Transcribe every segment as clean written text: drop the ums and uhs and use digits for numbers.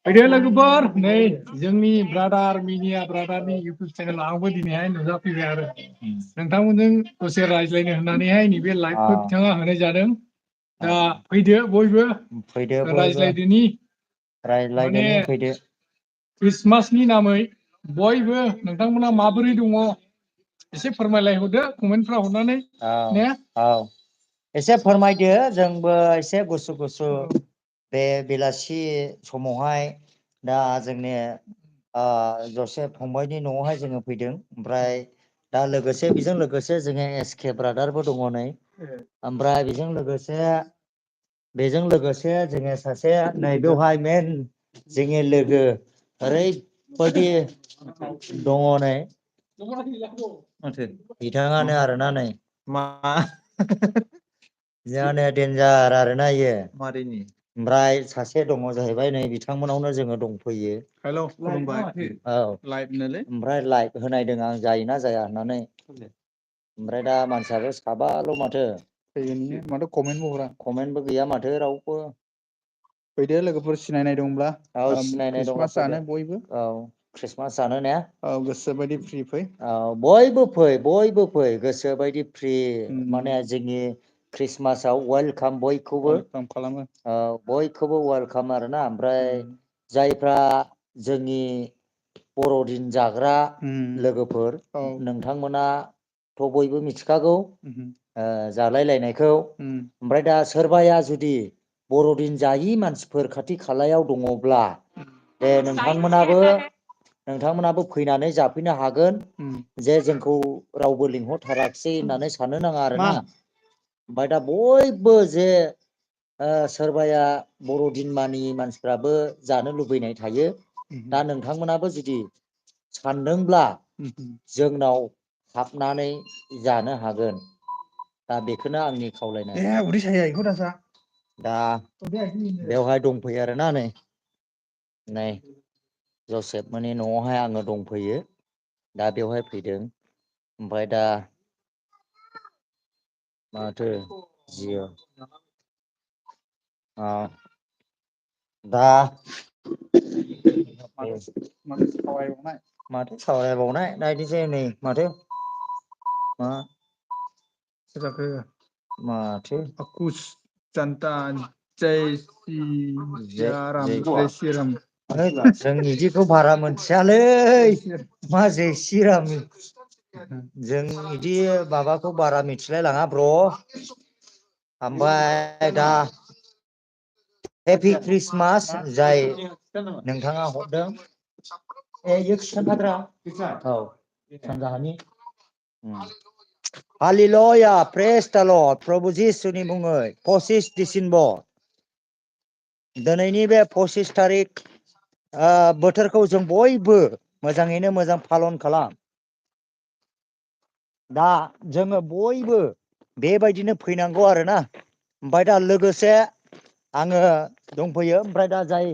फैदो लोगोफोर नै जोंनि ब्रादार मिनिया ब्रादारनि इउटुब चेनेल आंबो दिनैहाय नुजाफैबाय आरो नोंथांमोनजों दसे रायज्लायनो होननानैहाय नैबे लाइभखौ बिथाङा होनाय जादों दा फैदो बयबो रायज्लायदोनि माने फैदो क्रिसमासनि नामै बयबो नोंथांमोना माबोरै दङ एसे फोरमायलायहरदो कमेन्टफ्राव हरनानै ने एसे फोरमायदो जोंबो एसे गुसु गुसु बे बेलासि समावहाय दा जोंनि जसेफ फंबायनि न'आवहाय जोङो फैदों ओमफ्राय दा लोगोसे बेजों लोगोसे जोङो एसके ब्रादारबो दङ नै ओमफ्राय बेजों जोङो सासे नै बेवहाय मेन जोंनि लोगो ओरैबायदि दङ नै बिथाङानो आरोना नै मा जानो देन्जार आरोना इयो मादैनि ओमफ्राय सासे दङ जाहैबाय नै बिथांमोनावनो जोङो दंफैयो हेल' खुलुमबाय लाइभ नोलै ओमफ्राय लाइभ होनायदों आं जायोना जाया होननानै ओमफ्राय दा मानसियाबो साबाल' माथो माथो कमेन्टबो हरा कमेन्टबो गैया माथो रावबो फैदो लोगोफोर सिनायनाय दंब्ला सिनायनाय दङ क्रिसमास जानो बयबो क्रिसमास जानो ने गोसो बायदि फ्रि फै बयबो फै गोसो बायदि फ्रि माने जोंनि क्रिसमासआव वेलकाम बयखौबो खालामो बयखौबो वेलकाम आरोना ओमफ्राय जायफ्रा जोंनि बर'दिन जाग्रा लोगोफोर नोंथांमोनाथ' बयबो मिथिखागौ जालाय लायनायखौ ओमफ्राय दा सोरबाया जुदि बर'दिन जायि मानसिफोर खाथि खालायाव दङब्ला दे नोंथांमोनाबो फैनानै जाफैनो हागोन जे जोंखौ रावबो लिंहरथाराखिसै होननानै साननो नाङा आरोना ओमफ्राय दा बयबो जे सोरबाया बर'दिन मानियै मानसिफ्राबो जानो लुबैनाय थायो दा नोंथांमोनाबो जुदि सानदोंब्ला जोंनाव हाबनानै जानो हागोन दा बेखौनो आंनि खावलायनाय दा बेवहाय दंफैयो आरोना नै जसेफ मोननि न'आवहाय आङो दंफैयो दा बेवहाय फैदों ओमफ्राय दा माथो जियो दा माथो सावरायबावनाय दा बिदिसै नै माथो मा जाखो माथो कुछ जनता जय श्री राम जों बिदिखौ बारा मोनथियालै मा जय श्रीराम जों बिदि माबाखौ बारा मिथिलाय लाङा ब्र' ओमफ्राय दा हेपि क्रिसमास जाय नोंथाङा हरदों सानजाहानि हालेलुया प्रेज द लर्ड प्रभु जिसुनि मुङै 25 डिसेम्बर दिनैनि बे 25 थारिख बोथोरखौ जों बयबो मोजाङैनो मोजां पालन खालाम दा जोङो बयबो बेबायदिनो फैनांगौ आरोना ओमफ्राय दा लोगोसे आङो दंफैयो ओमफ्राय दा जाय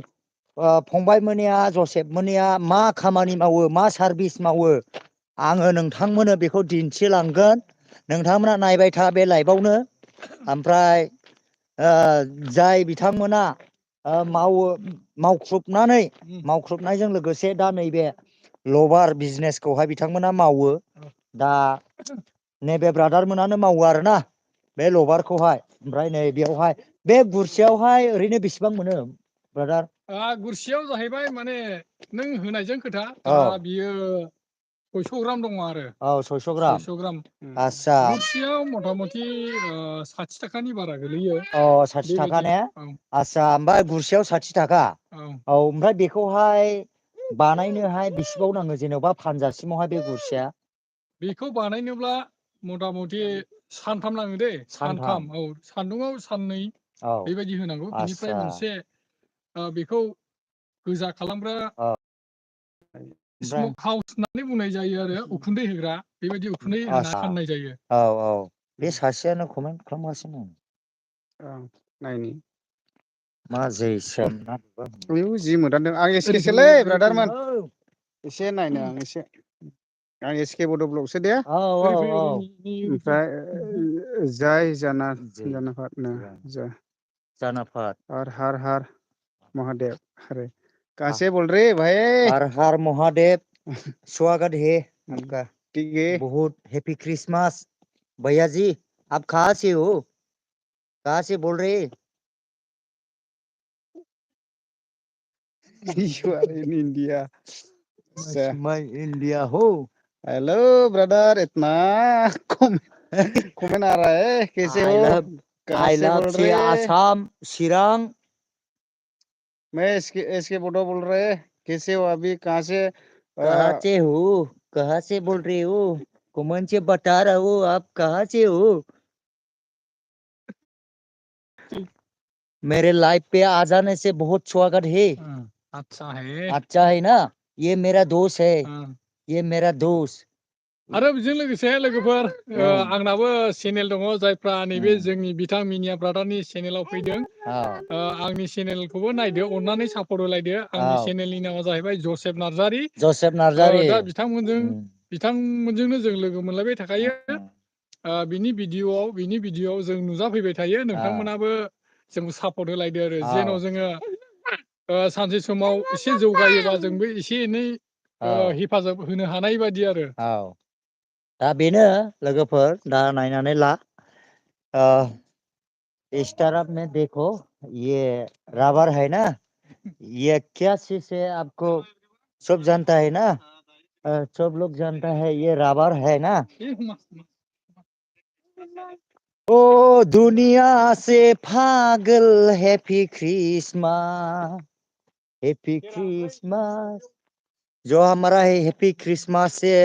फंबायमोननिया जसेफमोननिया मा खामानि मावो मा सार्भिस मावो आङो नोंथांमोननो बेखौ दिन्थिलांगोन नोंथांमोना नायबाय था बे लाइभआवनो ओमफ्राय जाय बिथांमोना मावख्रुबनायजों लोगोसे दा नैबे लबार बिजनेसखौहाय बिथांमोना मावो दा नैबे ब्रादार मोनानो मावो आरोना बे लबारखौहाय ओमफ्राय नै बेयावहाय बे गुरसेयावहाय ओरैनो बेसेबां मोनो ब्रादार गुरसेयाव जाहैबाय माने नों होनायजों खोथा बियो 600 ग्राम दङ आरो 600 ग्राम आदसा गुरसेयाव मथा मथि 60 थाखानि बारा गोलैयो 60 थाखा ने आदसा ओमफ्राय गुरसेयाव 60 थाखा ओमफ्राय बेखौहाय बानायनोहाय बेसेबां नाङो जेन'बा फानजासिमावहाय बे गुरसेया बेखौ बानायनोब्ला मथा मथि सानथाम नाङो दे सानथाम सान्दुङाव साननै बेबायदि होनांगौ बिनिफ्राय मोनसे बेखौ गोजा खालामग्रा स्मक हाउस होननानै बुंनाय जायो आरो उखुन्दै होग्रा बेबायदि उखुन्दै होना आसा फाननाय जायो। औ बे सासेयानो कमेन्ट खालामगासिनो नायनि मा जैसोम ना आयौ जि मोदानदों आं एसकेसोलै ब्रादारमोन एसे नायनो आं एसे आं एसके बड' ब्लगसो दे ओमफ्राय जाय जानाफादनो जानाफाद हर हर महादेव अरे कैसे बोल रहे भाई हर हर महादेव स्वागत है आपका ठीक है बहुत हैप्पी क्रिसमस भैया जी आप कहाँ से हो कहाँ से बोल रहे You are in India. मैं इंडिया हो हेलो ब्रदर इतना कमेंट आ रहा है कैसे हो कहाँ आई से लव बोल से रहे आसाम चिरां मैं इसके फोटो बोल रहे कैसे हो अभी कहाँ से कहाँ से बोल रहे हो कौन से बता रहा हो आप कहाँ से हो मेरे लाइफ पे आ जाने से बहुत स्वागत है अच्छा है ना ये मेरा दोस्त है ये मेरा दोस्त आरो बेजों लोगोसे लोगोफोर आंनाबो चेनेल दङ जायफ्रा नैबे जोंनि बिथां मिनिया ब्रादारनि चेनेलाव फैदों आंनि चेनेलखौबो नायदो अननानै सापर्ट होलायदो आंनि चेनेलनि नामा जाहैबाय जसेफ नार्जारि दा बिथांमोनजोंनो जों लोगो मोनलायबाय थाखायो बिनि भिडिअआव जों नुजाफैबाय थायो नोंथांमोनाबो जोंखौ सापर्ट होलायदो आरो जेन' जोङो सानसे समाव एसे जौगायोबा जोंबो एसे एनै हेफाजाब होनो हानाय बायदि आरो दा बेनो लोगोफोर दा नायनानै ला स्टार्टअप में देखो ये रबर है ना ये क्या चीज है आपको सब जानता है ना सब लोग जानता है ये रबर है ना ओ दुनिया से पागल हैप्पी क्रिसमस जो हमारा है हैप्पी क्रिसमस से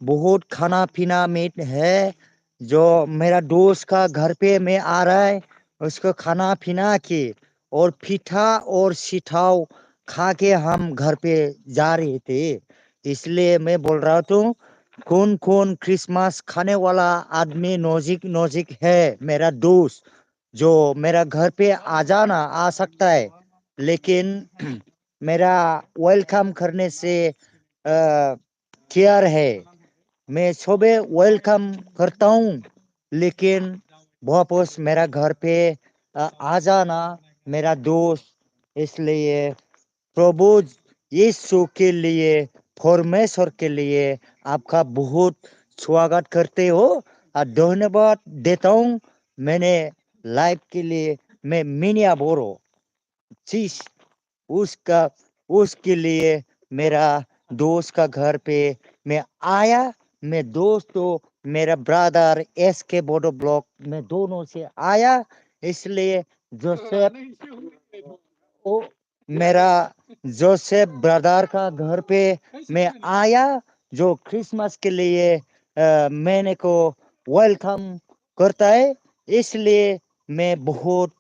बहुत खाना पीना मीट है जो मेरा दोस्त का घर पे में आ रहा है उसको खाना पीना के और पीठा और सिठाव खा के हम घर पे जा रहे थे इसलिए मैं बोल रहा हूँ कौन कौन क्रिसमस खाने वाला आदमी नोजिक है मेरा दोस्त जो मेरा घर पे आ जाना आ सकता है लेकिन मेरा वेलकम करने से केयर है मैं सुबह वेलकम करता हूँ लेकिन वापस मेरा घर पे आ जाना मेरा दोस्त इसलिए प्रभु यीशु के लिए परमेश्वर के लिए आपका बहुत स्वागत करते हो और धन्यवाद देता हूँ मैंने लाइफ के लिए मैं मिनिया बोरो चीज उसके लिए मेरा दोस्त का घर पे मैं आया मैं दोस्त तो मेरा ब्रदर एसके बोडो ब्लॉक में दोनों से आया इसलिए जोसेफ मेरा जोसेफ ब्रदर का घर पे मैं आया जो क्रिसमस के लिए मैंने को वेलकम करता है इसलिए मैं बहुत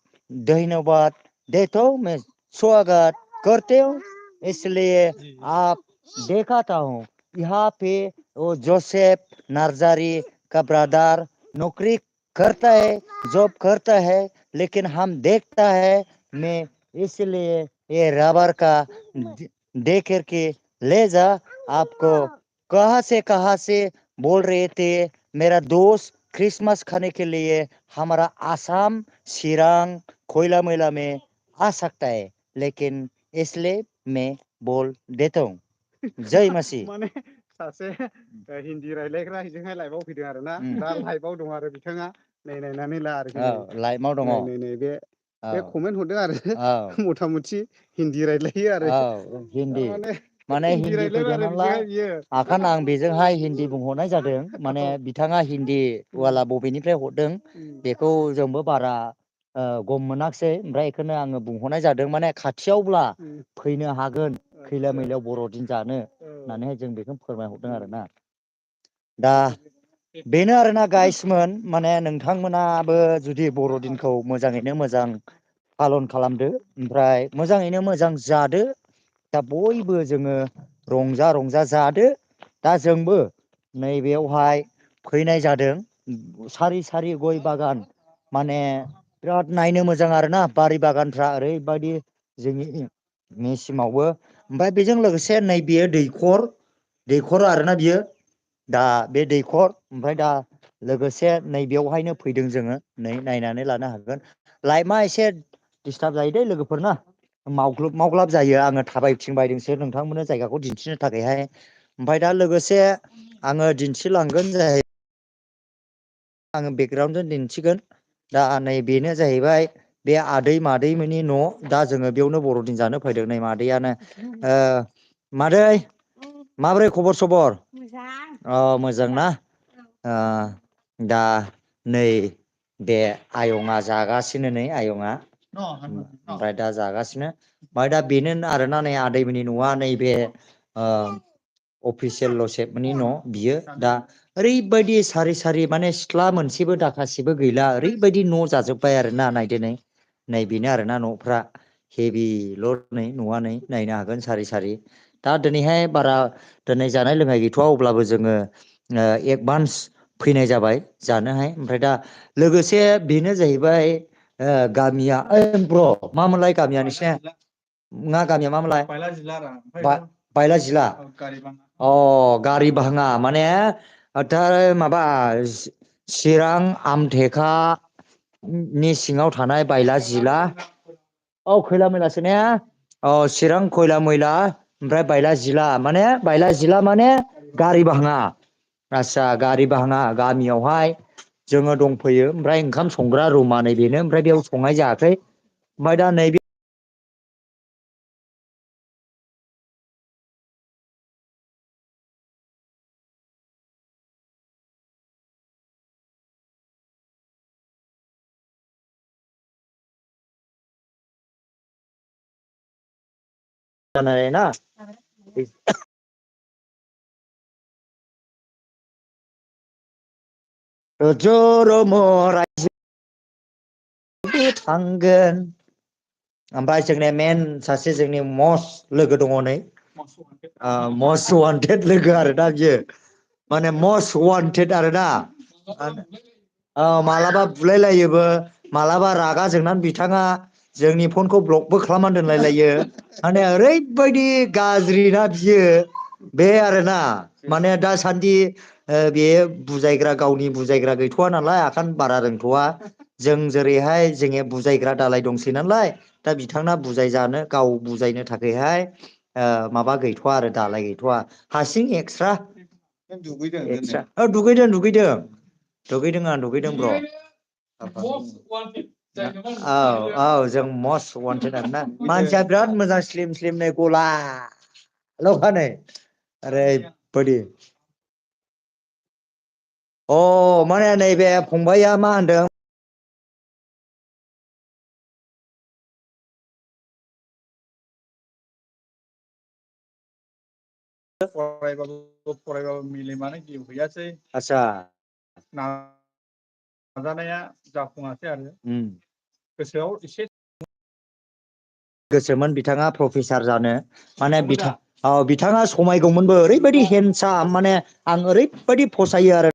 धन्यवाद देता हूँ मैं स्वागत करते हूँ इसलिए आप देखाता हूँ यहाँ पे वो जोसेफ नार्जारी का ब्रदर नौकरी करता है जॉब करता है लेकिन हम देखता है मैं इसलिए ये रबर का दे करके ले जा आपको कहाँ से बोल रहे थे मेरा दोस्त क्रिसमस खाने के लिए हमारा आसाम चिरां कोयला मैला में आ सकता है लेकिन इसलिए मैं बोल देता हूँ जय मसीह माने सासे हिन्दी रायलायग्रा हिजोंहाय लाइभआव फैदों आरो ना दा लाइभआव दं आरो बिथाङा नै नायनानै ला आरोखि लाइभआव दङ नै बे कमेन्ट हरदों आरो मथा मथि हिन्दी रायलायो आरो हिन्दी माने माने हिन्दी रायलायबाय फैदों आरो नालाय बिजोंहाय बियो आखान आं बेजोंहाय हिन्दी बुंहरनाय जादों माने बिथाङा हिन्दी वाला बबेनिफ्राय हरदों बेखौ जोंबो बारा गम मोनाखिसै ओमफ्राय बेखौनो आङो बुंहरनाय जादों माने खाथियावब्ला फैनो हागोन खैला मैलायाव बर'दिन जानो होननानैहाय जों बेखौनो फोरमायहरदों आरोना दा बेनो आरोना गाइसमोन माने नोंथांमोनाबो जुदि बर'दिनखौ मोजाङैनो मोजां पालन खालामदो ओमफ्राय मोजाङैनो मोजां जादो दा बयबो जोङो रंजा रंजा जादो। दा जोंबो नैबेयावहाय फैनाय जादों सारि सारि गय बागान माने बिराद नायनो मोजां आरोना बारि बागानफ्रा ओरैबायदि जोंनिसिमावबो ओमफ्राय बेजों लोगोसे नैबेयो दैखर आरोना बियो दा बे दैखर ओमफ्राय दा लोगोसे नैबेयावहायनो फैदों जोङो नै नायनानै लानो हागोन लाइटआ एसे दिस्टार्ब जायो दै लोगोफोरना मावग्लोब मावग्लाब जायो आङो थाबायथिं बायदोंसो नोंथांमोननो जायगाखौ दिन्थिनो थाखायहाय ओमफ्राय दा लोगोसे आङो दिन्थिलांगोन जाहै आङो बेकग्राउन्डजों दिन्थिगोन दा नैबेनो जाहैबाय बे आदै मादैमोननि न' दा जोङो बेयावनो बर'दिन जानो फैदों नै मादैयानो मादै माबोरै खबर सबर मोजां ना दा नै बे आयंआ जागासिनो नै आयंआ ओमफ्राय दा जागासिनो ओमफ्राय दा बेनो आरोना नै आदैमोननि न'आ नैबे अफिसियेल लसेबनि न' बियो दा ओरैबायदि सारि सारि माने सिथ्ला मोनसेबो दाखासेबो गैला ओरैबायदि न' जाजोब्बाय आरोना नायदो नै बेनो आरोना न'फ्रा हेभिल' नै न'आ नै नायनो हागोन सारि सारि दा दिनैहाय बारा दिनै जानाय लोंनाय गैथ'वा अब्लाबो जोङो एडभान्स फैनाय जाबाय जानोहाय ओमफ्राय दा लोगोसे बेनो जाहैबाय गामिया ब्र' मामोनलाय गामिया नोंसिना ना गामिया मामोनलाय बायला जिला गारि भाङा माने माबा चिरां आमथेखा नि सिङाव थानाय बायला जिला खैला मैलासो ने चिरां खयला मैला ओमफ्राय बायला जिला माने बायला जिला माने गारि भाङा आदसा गारि भाङा गामियावहाय जोङो दंफैयो ओमफ्राय ओंखाम संग्रा रुमा नै बेनो ओमफ्राय बेयाव संनाय जायाखै ओमफ्राय दा नैबे ना थांगोन ओमफ्राय जोंनि मेन सासे जोंनि मस्ट लोगो दङ नै मस्ट वान्टेड लोगो आरो दा बियो माने मस्ट वान्टेड आरो ना मालाबा बुलायलायोबो मालाबा रागा जोंनानै बिथाङा जोंनि फनखौ ब्लकबो खालामना दोनलायलायो माने ओरैबायदि गाज्रि ना बियो बे आरोना माने दासान्दि बेयो बुजायग्रा गावनि बुजायग्रा गैथ'वा नालाय ओंखायनो बारा रोंथ'वा जों जेरैहाय जोङो बुजायग्रा दालाय दंसै नालाय दा बिथांना बुजायजानो गाव बुजायनो थाखायहाय माबा गैथ'वा आरो दालाय गैथ'वा हारसिं एक्सट्रा दुगैदों आं दुगैदों ब्र' जों मस्ट वान्टेड आरोना मानसिया बिराद मोजां स्लिम स्लिम नै गला नै ओरैबायदि माने नैबे फंबाइया मा होनदों फरायबाबो मेलेमानो गेवहैयासै आदसा नाजानाया जाफुङासै आरो गोसोआव एसे गोसोमोन बिथाङा प्रफेसार जानो माने बिथाङा समायगौमोनबो ओरैबायदि हेन्डसाम माने आं ओरैबायदि फसायो आरो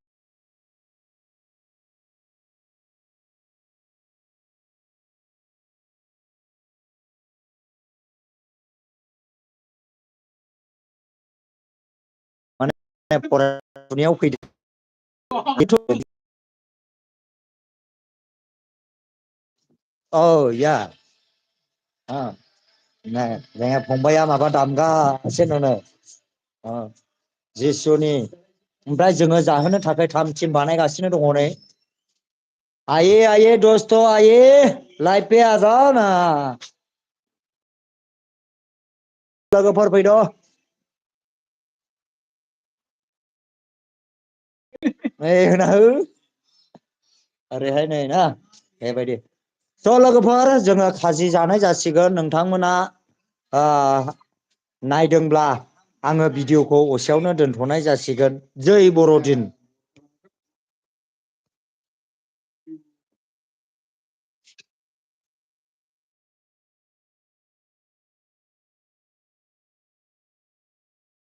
फरायनायाव फैदों जोंहा फंबाइया माबा दामगासिनो नै जिसुनि ओमफ्राय जोङो जाहोनो थाखाय थाम थिम बानायगासिनो दङ नै आइये आइये दोस्त आइये लाइफ पे आ जाओ ना लोगोफोर फैद नै होना हो ओरैहाय नै ना बेबायदि ज' लोगोफोर जोङो खाजि जानाय जासिगोन नोंथांमोना नायदोंब्ला आङो भिडिअखौ एसेयावनो दोनथ'नाय जासिगोन जै बर'दिन